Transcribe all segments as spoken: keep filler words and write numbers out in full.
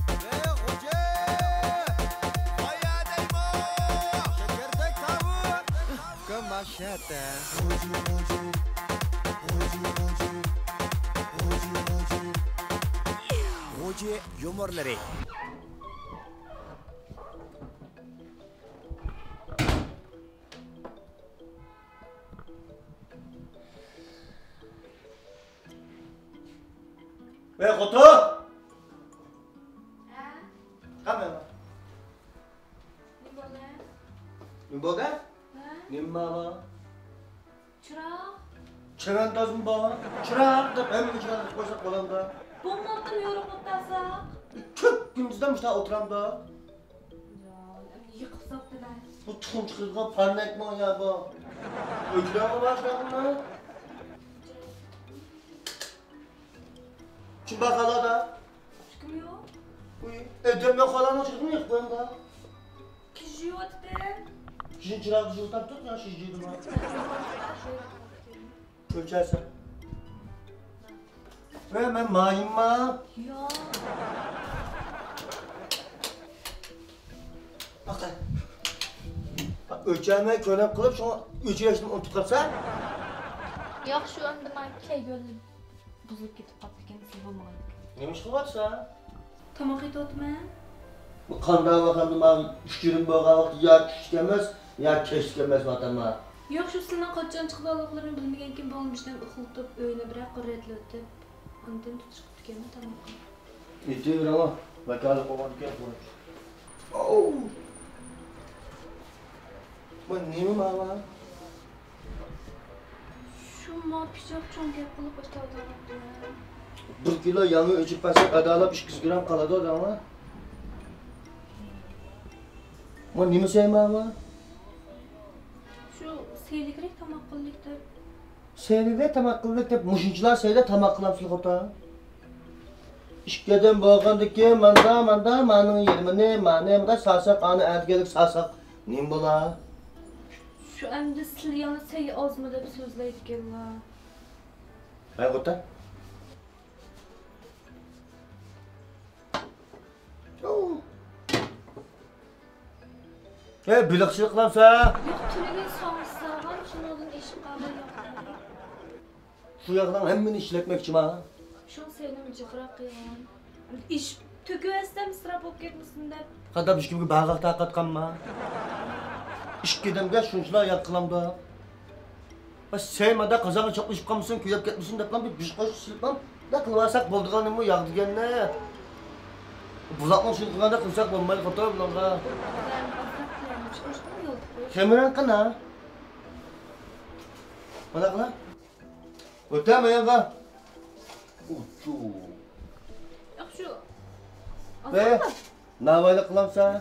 ئەي خوجا! قايا دەيمۇ؟ شەكەردەك تاۋۇت! كۆماشەتە. خوجا يۇمۇرلىرى. ۋەي خوتۇن! ھە؟ قانداق؟ نېمە بولدى؟ نېمە بولدى؟ ھە؟ نېمە بار؟ چىراغ. چىراندازمۇ بار. چىراغ دەپ ھەممىگە چىراغ قىلىپ قويساق بولامدا. بولماپتۇ، يورۇق ئولتۇرساق. كۈن كۈندۈزدە مۇشۇنداق ئولتۇرامدا. يا، ئەمدى يىقىپ ساپتىلا. بۇ تۇخۇم چىقىرىدىغان پارنەكمۇ يا بۇ؟ ئۆچۈرەڭمۇ بار شۇنداقمۇ؟ چىمبا خالادا؟ تۈكۈم يوق. ئۇي، ئەدەم يوق خالانىڭ چىراغىنى يېقىپ قويۇڭدا. كىشى يوتتى. كىشىنى چىراغدا يوتاپ تۇر، يا شىجىدىما؟ ئۆچەرسەن. ۋە مەن مايىمما. ياق. باقاي. ئۆچەرمەي كۆرۈپ قېلىپ، شۇڭا ئۆچۈرۈشنى ئۇنتۇپ قاپسەن. ياخشى، ئەمدى ماڭا كەلگۈلۈك بۇزۇلۇپ كېتىپ قاپتىكەن، سىز بولمىغاندىكىن. نېمە ئىش قىلىۋاتىسەن؟ تاماق ئېتىۋاتىمەن. بۇ قانداق ۋاقىتتا ماڭا ئۈچ يېرىم بولغان ۋاقىتتا يا چۈشلۈك ئەمەس، يا كەچلىك ئەمەس ۋاتامما. ياق، شۇ سىلەرنىڭ قاچان چىقىدىغانلىقلىرىنى بىلمىگەنكىن، بولمىشىدىن ئۇخلىتىپ، ئۆينى بىرەر قۇر رەتلىۋېتىپ، ئاندىن تۇتۇش قىپتىكەنمەن تاماققا. ئېتىۋېرىڭ، ۋاكالەت قىلغاندىكىن قۇرۇق. ئاۋۇ! بۇ نېمە ماۋۇ؟ شۇ ما پىچاق چوڭ گەپ قىلىپ ئاشتاۋاتامدۇ. بىر كىلو ياڭيۇ ئېچىپ بەرسەك، ئادالاپ ئىككى يۈز گرام قالىدۇ دەڭلا. ما نېمە سەي ماۋۇ؟ شۇ سەيلىكرەك تاماق قىلدۇق دەپ. سەيلىكرەك تاماق قىلدۇق دەپ مۇشۇنچىلا سەيدە تاماق قىلامسىلەر خوتۇن؟ ئىككى ئادەم بولغاندىكىن ماندا، ماندا، مانىڭ يېرىمىنى، مانى، ماندا سالساق، ئانى ئەتىگەنلىك سالساق نېمە بولا؟ شۇ ئەمدى سىلى يەنە سەي ئازمۇ دەپ سۆزلەيدىكەنلا. ھەي خوتۇن. ھەي، بېلىقچىلىق قىلامسەن؟ ياق، تۈنۈگۈن ساڭا سالغان، شۇنىڭدىن ئېشىپ قالغان ياق. شۇ ياغنىڭ ھەممىنى ئىشلەتمەكچىما؟ شۇڭا سەينىمۇ جىقراق قىلغان. ئېشىپ تۆكۈۋەتسەم ئىسراپ بولۇپ كەتمىسۇن دەپ. قانداق ھېچكىمگە بەرمەي تارقاتقانما؟ ئىككى ئادەمگە شۇنچىلا ياق قىلامدۇ. سەي مادا قازانغا چوقۇشۇپ قالمىسۇن، كۆيۈپ كەتمىسۇن دەپلا بىر بىز قوشۇپ سېلىپلا دەپ قىلىۋالساق بولىدىغانمۇ ياغ دېگەننى؟ بۇلاقنىڭ سۈيىنى قىلغاندەك قىلساق بولمايدۇ خوتۇن بۇلارغا. خېمىرىڭ قانا؟ مانا قىلا. ئۆتە مايانغا. ئۇچۇ. ياق شۇ. ۋە ناۋايلىق قىلامسەن؟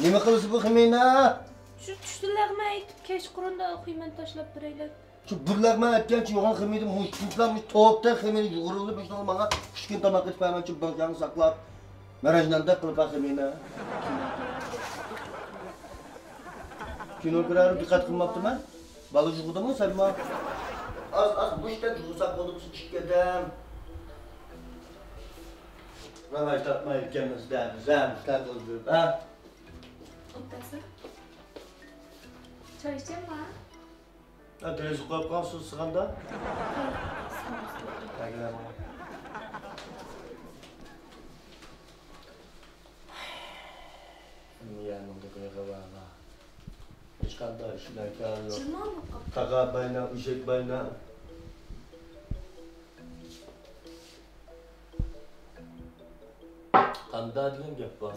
نېمە قىلىسى بۇ خېمىرنى؟ شۇ چۈشتە لەغمەن ئېيتىپ، كەچقۇرۇندا قۇيمەن تاشلاپ بېرەيلى. شۇ بىر لەغمەن ئەتكەنچە يوغان خېمىرنى مۇشۇ شۇنچىلا مۇشۇ توپتا خېمىرنى يۇغۇرۇلۇپ، مۇشۇ ماڭا ئۈچ كۈن تاماق ئېتىپ بەرمەكچى بىر جاننى ساقلاپ. مەرەجناندەك قىلىپ خېمىرنى. كىنو كۆرەر دىققەت قىلماپتىمەن. بالا يۇغۇدىمۇ سەنمۇ؟ ئاز ئاز مۇشتەك يۇغۇرساق بولدى بىز ئىككى ئادەم. راۋاج تاپمايدىكەنمىز دە بىز ھە مۇشتەك قىلىپ ھە. ئولتۇرسا. چاي ئىچەمما؟ ھە، دېرىزە قويۇپ قويۇڭ سۇ سىغاندا. ھە، سىغىۋاتىدۇ. بەرگىلە ماڭا. يەرنىڭ دېگىنى بارلا. ھېچقانداق ئىشلار كارى يوق. جىلماڭ بولۇپ قاپتۇ. تاغا باينا، ئېشەك باينا. قاندا دېگەن گەپ بار.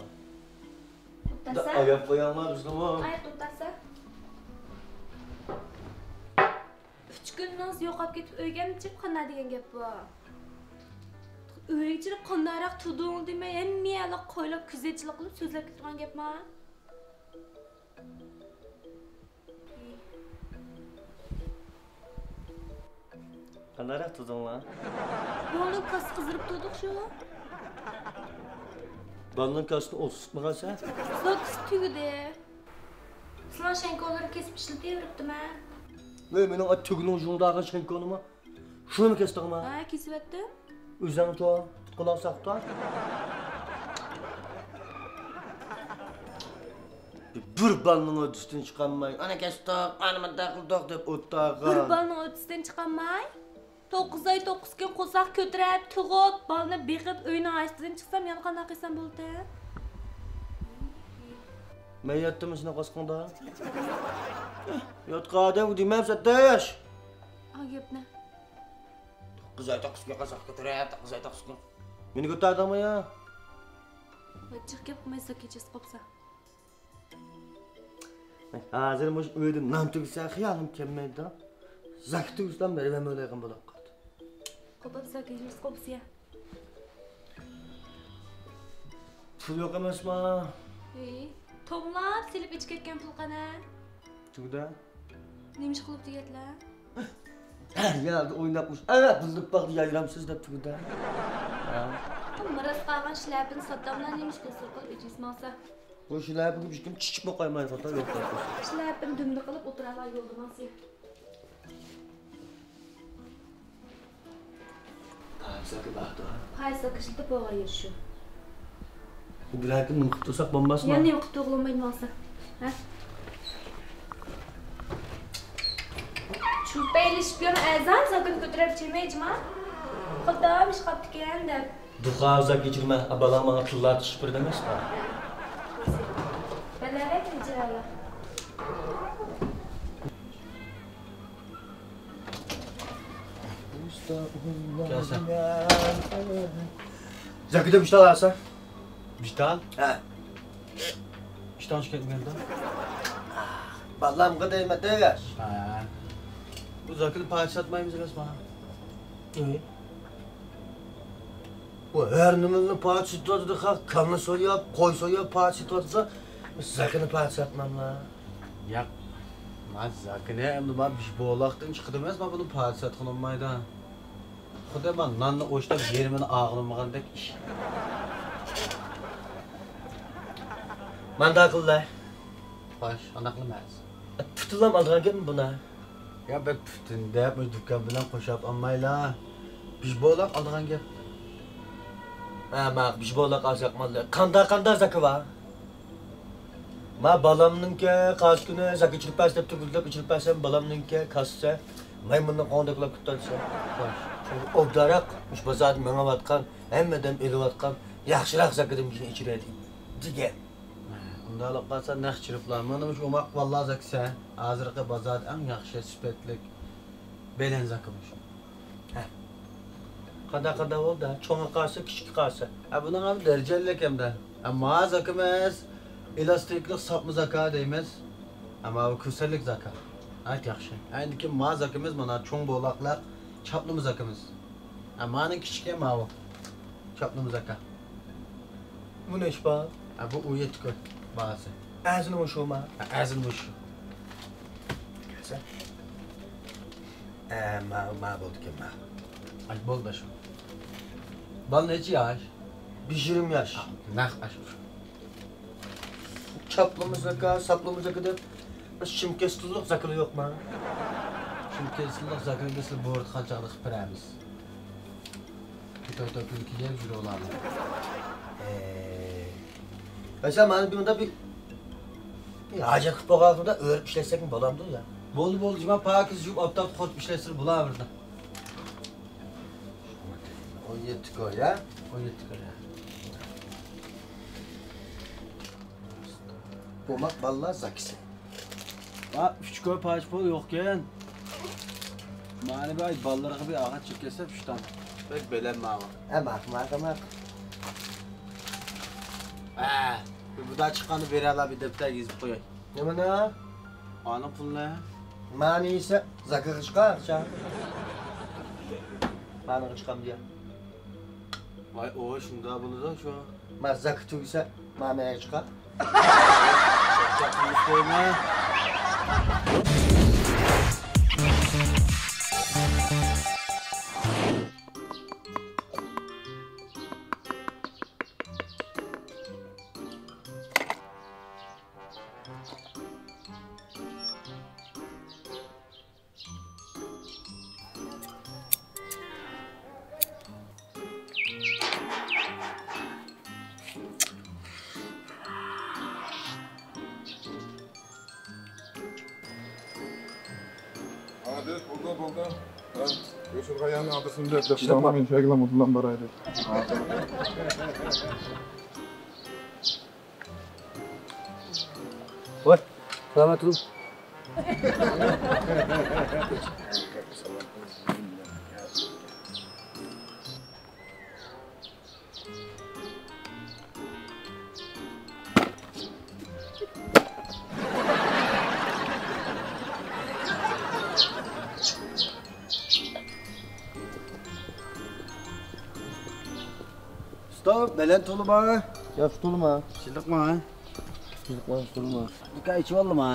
توختاسا. ئاياپ قوياڭلار بىزنىمۇ. ئاي، توختاسا. ئۈچ كۈنىڭىز يوقاپ كېتىپ ئۆيگە چىقىپ قاندا دېگەن گەپ بار. ئۆيگە چىقىپ قانداقراق تۇردۇڭ دېمەي، ھەممە يەرلىك قويلاپ كۆزەتچىلىك قىلىپ سۆزلەپ كېتىدىغان گەپما. قانداقراق تۇردۇڭلار؟ بالىنىڭ كاسىسى قىزىرىپ تۇردۇق شۇ. بالىنىڭ كاسىسىنى ئوتقا سۈرتمىغانسەن؟ زاكىسى تۈگىدى. سىلەر شەنكولىرى كېسىپ ئىشلىتىۋېرىپتىمەن. ۋەي، مېنىڭ ئا تۈگىنىڭ يۇڭداغان شەنكونىمۇ. شۇنى كەستىڭمۇ؟ ھە، كېسىۋەتتىم. ئۆزۈڭچۇ؟ پۇت-قولۇڭ ساقتا؟ بىر بالىنىڭ ھۆددىسىدىن چىقالماي، ئانا كەچتۇق، ئانا مۇنداق قىلدۇق دەپ بىر ئولتۇرغان. بالىنىڭ ھۆددىسىدىن چىقالماي؟ توققۇز ئاي، توققۇز كۈن قورساق كۆتۈرۈپ، تۇغۇپ، بالىنى بېقىپ، ئۆينىڭ ھايىسىدىن چىقسام، يەنە قانداق قىلسام بولىدۇ؟ مەن ياتتىم سېنىڭ قاسقىڭدا. ياتقان ئادەمگە دېمەمسەن، دەش! ئا گەپنى. توققۇز ئاي، توققۇز كۈن قورساق كۆتۈرۈپ، توققۇز ئاي، توققۇز كۈن. مېنى كۆتەردىڭمۇ يا؟ جىق گەپ قىلماي، زاكى چېسىپ قوپسا. ھازىر مۇشۇ ئۆيدە نان تۈگىسە خىيالىم كەلمەيدۇ. زاكى تۈگىسىلا بېرىۋەرمەيدىغان بولۇپ قالدى. قوپۇپ زاكى يۈز قوپسىيە. پۇل يوق ئەمەسما؟ ئى، توملاپ سېلىپ ئىچىپ كەتكەن پۇل قانا؟ تۈگىدە. نېمە ئىش قىلىپ تۈگەتلە؟ ھەر يەردە ئويناپ مۇش-، ئەنە بىلدۈرۈپ باغدا يايرامسىز دەپ تۈگىدە. ھە. مىراس قالغان شىلەپىنى ساتاملا نېمە ئىش قىلسۇن قىلىپ ئېچىز ماڭسا. بۇ شىلەپىگە ھېچكىم چىچىپمۇ قويمايدۇ، خاتا يول قويۇپ قويسا. شىلەپىنى دۈمدە قىلىپ ئولتۇرالا يولدا ماڭسا. پايىز زاكى باردا. پايىز زاكى ئىشلىتىپ بولغان يېرى شۇ. بىر ھەركىم نېمە قىلىپ تۇرساق بولماسمۇ؟ يەنە نېمە قىلىپ تۇرغىلى بولمايدۇ ماڭسا؟ ھە؟ چۈمپەيلىشىپ يۈرمە ئەزان، زاكىنى كۆتۈرۈپ چىمەيجىما. خۇدام ئىش قاپتىكەن دەپ. دۇخا زاكى چىرمە، بالاڭ ماڭا تىللا چىقىپ بېرىدۇ ئەمەسقا؟ بەلەرەك نىجىرالا. كەلسە. زاكىدىن بىشتال ئالسا. بىشتال؟ ھە. ئىشتان چىقىپ كەتمىگەندە. بالامغا دەيمەن دېگەچ. ھە. بۇ زاكىنى پاچە ساتمايمىز ئەمەسما؟ ئۆي. بۇ ھەر نېمىنى پاچە سېتىۋاتىدۇ، خەق كاللا سويۇپ، قوي سويۇپ پاچە سېتىۋاتىدۇ. زاكىنى پاچە ساتماملا. ياق. ما زاكىنى ئەمدى ما بىش بولاقتىن چىقىدۇ ئەمەس، ما بۇنى پاچە ساتقىلى بولمايدۇ. خۇددى ما ناننى ئوشتاپ يېرىمىنى ئاغرىمىغاندەك ئىش. ماندا قىللا. خوش، ئانداق قىلىمىز. پۈتۈنلەم ئالىدىغان گەپمۇ بۇنى؟ يا بەك پۈتۈن دەپ، مۇشۇ دۇكان بىلەن قوشاپ ئالمايلا. بىش بولاق ئالىدىغان گەپ. ھە، ما بىش بولاق ئالساق ماللا. قاندا، قاندا زاكى بار؟ ما بالامنىڭكى قايسى كۈنى زاكى ئىچىرىپ بەرسە دەپ تۈگۈلدەپ ئىچىرىپ بەرسەم، بالامنىڭكى كاسسا مايمۇننىڭ قوڭىدەكلا كۈتۈۋاتىسەن. خوش. ئوبدانراق مۇشۇ بازاردا مېڭىۋاتقان، ھەممىدىن ئېلىۋاتقان ياخشىراق زاكىدىن بىرنى ئىچىرەي دېگەن. ئۇنداق قالسا نەق چىرىپلا، مانا مۇشۇ ئوماق باللا زاكىسى ھازىرقى بازاردا ئەڭ ياخشى، سۈپەتلىك، بەلەن زاكا مۇشۇ. ھە. قانداق، قانداق بولدى؟ چوڭى قالسا، كىچىكى قالسا. ھە، بۇنىڭ ھەم دەرىجىلىك ھەمدە. ھە، ما زاكىمىز ئېلاستىكلىق ساپما زاكا دەيمىز. ھە، ماۋۇ كۈسەنلىك زاكا. ناھايىتى ياخشى. ئەندىكى ما زاكىمىز مانا چوڭ بولاقلىق چاپلىما زاكىمىز. ھە، مانىڭ كىچىكى ماۋۇ. چاپلىما زاكا. بۇ نەچچە بار؟ ھە، بۇ ئون يەتتە كوي باھاسى. ئەرزىنى مۇشۇما؟ ھە، ئەرزىنى مۇشۇ. كەلسە. ئە، ما، ما بولدىكەن، ما. ئاي، بولدى شۇ. بالا نەچچە ياش؟ بەش يېرىم ياش. ھە، نەق ئاشۇ. چاپلىما زاكا، ساپلىما زاكا دەپ، بىر شىمكەستلىق زاكىلا يوقما؟ شىمكەستلىق زاكىنى بىز بۇرۇتخان چاغدا قىلىپ بېرەمىز. توي توي كۈنى كىيىپ يۈرۈۋالامىز. ئەي. ئەسلى مانا بۇندا بىر، بىر ھاجەت قىلىپ بولغاندا ئۆرۈپ ئىشلەتسەكمۇ بولامدۇ يا؟ بولدى، بولدى، جۇما پاكىز يۇيۇپ ئاپتاپتا قۇرۇتۇپ ئىشلەتسىلا بولار بىردە. ئون يەتتە كوي، ھە؟ ئون يەتتە كوي، ھە. بۇماق بالىلار زاكىسى. ھە، ئۈچ كوي پاچ پۇل يوقكەن. مانا بۇ ئاي بالىلارغا بىر ئاغاچ چېكىپ كەتسە، ئۈچ دانە. بەك بەلەن ماۋۇ. ھە، ماق، ماق، ماق. ھە، بۇدا چىققاندا بېرەلا بىر دەپتەرگە يېزىپ قوياي. نېمىنى؟ ئانىڭ پۇلىنى. مانا يېسە، زاكىغا چىقار ئاقچا. مانىڭغا چىقامدۇ يا؟ ۋاي، ئۇ شۇنداق بولىدۇ شۇ. ما زاكا تۈگىسە، ما مەيگە چىقار. بولدى، بولدى. يوشۇرغان يەرنىڭ ئادرېسىنى دەپ، دەپ قويۇڭلار، مەن شۇ يەرگىلا مۇدىرلام باراي دەپ. ۋاي، سالامەت تۇرۇڭ. ئۇستا، بەلەن تولىما؟ ياخشى تولىما. شىللىقما؟ شىللىقما، تولىما. بىكار ئىچىۋالدىما؟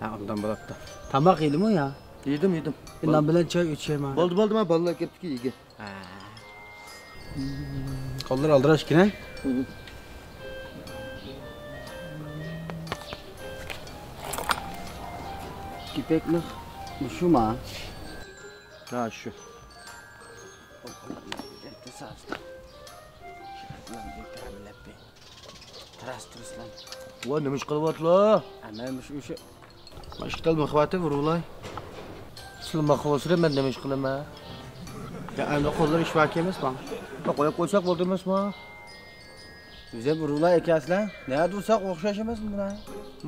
ھە، ئاندىن بولاپتۇ. تاماق يېدىڭمۇ يا؟ يېدىم، يېدىم. نان بىلەن چاي ئىچەيمەن. بولدى، بولدى، مانا بالىلار كەپتىكى يېگەن. ھە. قوللار ئالدىراش ئىكەن، ھە؟ كېپەكلىك مۇشۇما؟ ھە، شۇ. تەمىنلەپ بېرىڭ. تۇرۇس، تۇرۇسلان. ۋاي، نېمە ئىش قىلىۋاتىلا؟ ئە، مەن مۇشۇ ئىشى. ماشقىتال مىخۋاتى ئۇرۇلاي. سىلى مىخۋا سۈرە، مەن نېمە ئىش قىلىمەن؟ يا، ئەمدى قوللىرى ئىش ۋاكى ئەمەس ماڭا. يا، قويۇپ قويساق بولدى ئەمەسمۇ؟ ئۆزۈم ئۇرۇلاي ئەكەسلەر. نەدە ئۇرساق ئوخشاش ئەمەسمۇ بۇلار؟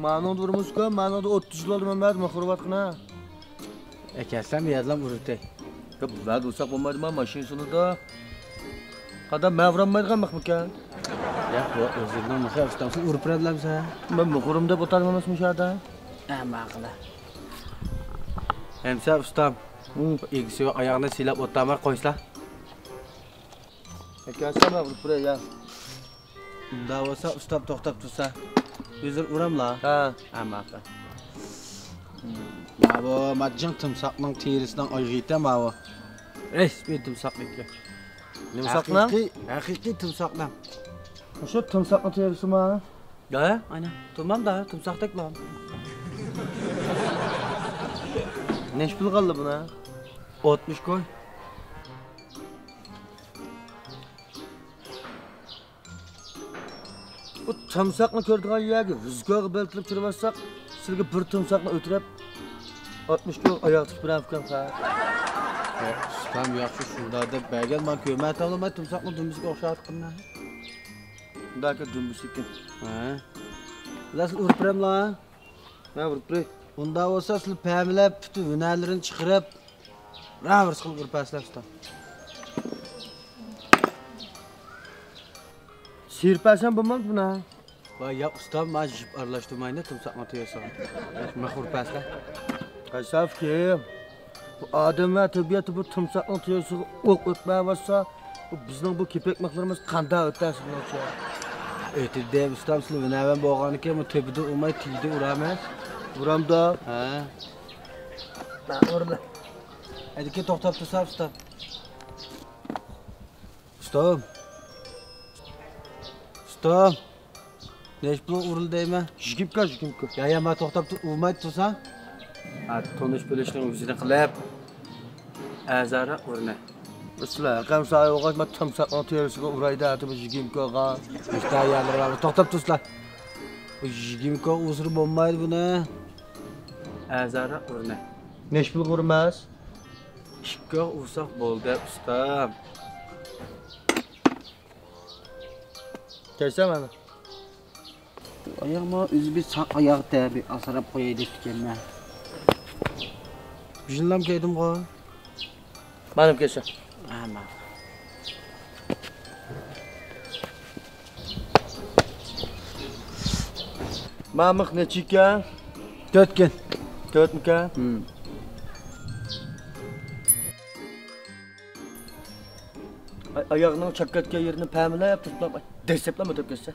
مانىڭدا ئۇرمىسىكەن، مانىڭدا ئوتتۇز يىل بولدى مەن بەرىپ مىخ ئۇرۇۋاتقىنا. ئەكەلسەم يەرلەم ئۇرۇتەي. يا، بۇ ۋەدە ئۇرساق بولمايدۇ، ما ماشىنا سۇنىدۇ. قادا، مەن ئۇرالمايدىغان مىخمىكەن؟ ياق، بۇ ئۆزۈمنىڭ مىخى، ئۇستامسىز ئۇرۇپ بېرەمدىلەمسە؟ مەن مىخ ئۇرۇم دەپ ئوتارمەن ئەمەسمۇ شۇ يەردە. ھە، ماقۇل. ئەمسە ئۇستام، ئىگىسى يوق ئاياغنى سىيلاپ ئوتارماي قويسىلا. ئەكەلسەم مەن ئۇرۇپ بېرەي يا. ئۇنداق بولسا، ئۇستام توختاپ تۇرسا، ھازىر ئۇراملا؟ ھە. ھە، ماقۇل. ماۋۇ، ما جىڭ تىمساھنىڭ تېرىسىنىڭ ئايىغى ئىكەن ماۋۇ. رەسمىي تىمساھ ئىكەن. نېمە ساقنىڭ؟ ھەقىقىي، ھەقىقىي تىمساھنىڭ. مۇشۇ تىمساھنىڭ تېرىسىما؟ ھە؟ ئاينا. تۇمام دا، تىمساھتەكلا. نەچچە پۇلغا ئالدى بۇنى؟ ئاتمىش كوي. بۇ تىمساھنى كۆرىدىغان يەرگە ۋىزكوغا بېلىتىلىپ تۇرۇۋاتساق، سىلىگە بىر تىمساھنى ئۆتۈرۈپ، ئاتمىش كوي ئاياغ تۇتۇپ بېرەمكەن خا. ئۇستام ياخشى شۇنداق دەپ بەرگەن، مانا كۆرمەي تاۋلىماي تىمساھنىڭ دۈمبىسىگە ئوخشاۋاتقىنىنى. بۇنداكى دۈمبىسى ئىكەن. ھە. بىلەسىز ئۇرۇپ بېرەملا؟ مەن ئۇرۇپ بېرەي. ئۇنداق بولسا سىلى پەمىلەپ پۈتۈن ھۈنەرلىرىنى چىقىرىپ، راۋۇرۇس قىلىپ ئۇرۇپ بەرسىلە ئۇستا. سىيرىپ بەرسەم بولمامدۇ بۇنى؟ ۋاي ياق ئۇستام، مانا يىپ ئارىلاشتۇرماينى تىمساھنىڭ تېرىسىغا. مىخ ئۇرۇپ بەرسىلە. قايسى ئۇكام؟ بۇ ئادەم ۋە تەبىئەتتە بۇ تىمساھنىڭ تېرىسىغا ئوق ئۆتمەيۋاتسا، بۇ بىزنىڭ بۇ كېپەك مىخلىرىمىز قانداق ئۆتەرسە بۇنىڭچە؟ ئۆتىدۇ دەپ ئۇستام، سىلى ھۈنەرۋەن بولغانىكەن، بۇ تۆپىدىن ئۇرماي تېگىدىن ئۇرامەن. ئۇرامدۇ؟ ھە. مەن ئۇرىمەن. ھەدىكى توختاپ تۇرسا ئۇستام. ئۇستام. ئۇستام. نەچچە پۇل ئۇرۇلدى دەيمەن؟ يىگىرمە كوي، يىگىرمە كوي. يا، يا، ما توختاپ تۇر، ئۇرماي تۇرساڭ. ھە، تونۇش بىلىشنىڭ يۈزىنى قىلىپ، ئەرزانراق ئۇرىمەن. سىلەر ھەرقەم سايە بولغاچ، ما تىمساھنىڭ تېرىسىگە ئۇراي دە، ئاتىمىز يىگىرمە كويغا. مۇشتا يەرلىرى بار، توختاپ تۇرسىلا. بۇ يىگىرمە كوي ئۇرسا بولمايدۇ بۇنى. ئەرزانراق ئۇرىمەن. نەچچە پۇلغا ئۇرىمىز؟ ئىككى كوي ئۇرساق بولدى، ئۇستام. كەلسەم ئەمە. ئاياغما ئۆزى بىر ساق ئاياغ دە، بىر ئاسراپ قوياي دەپتىكەنمەن. بىژىنلام كىيدىمغۇ؟ مانا كەلسە. ھە، مانا. مامىق نەچچىكەن؟ تۆتكەن. تۆتمىكەن؟ ھىم. ئاي، ئاياغنىڭ چاككا كەتكەن يېرىنى پەمىلەپ تۇتۇپ، دەسسەپلا ئۆتۈپ كەتسە.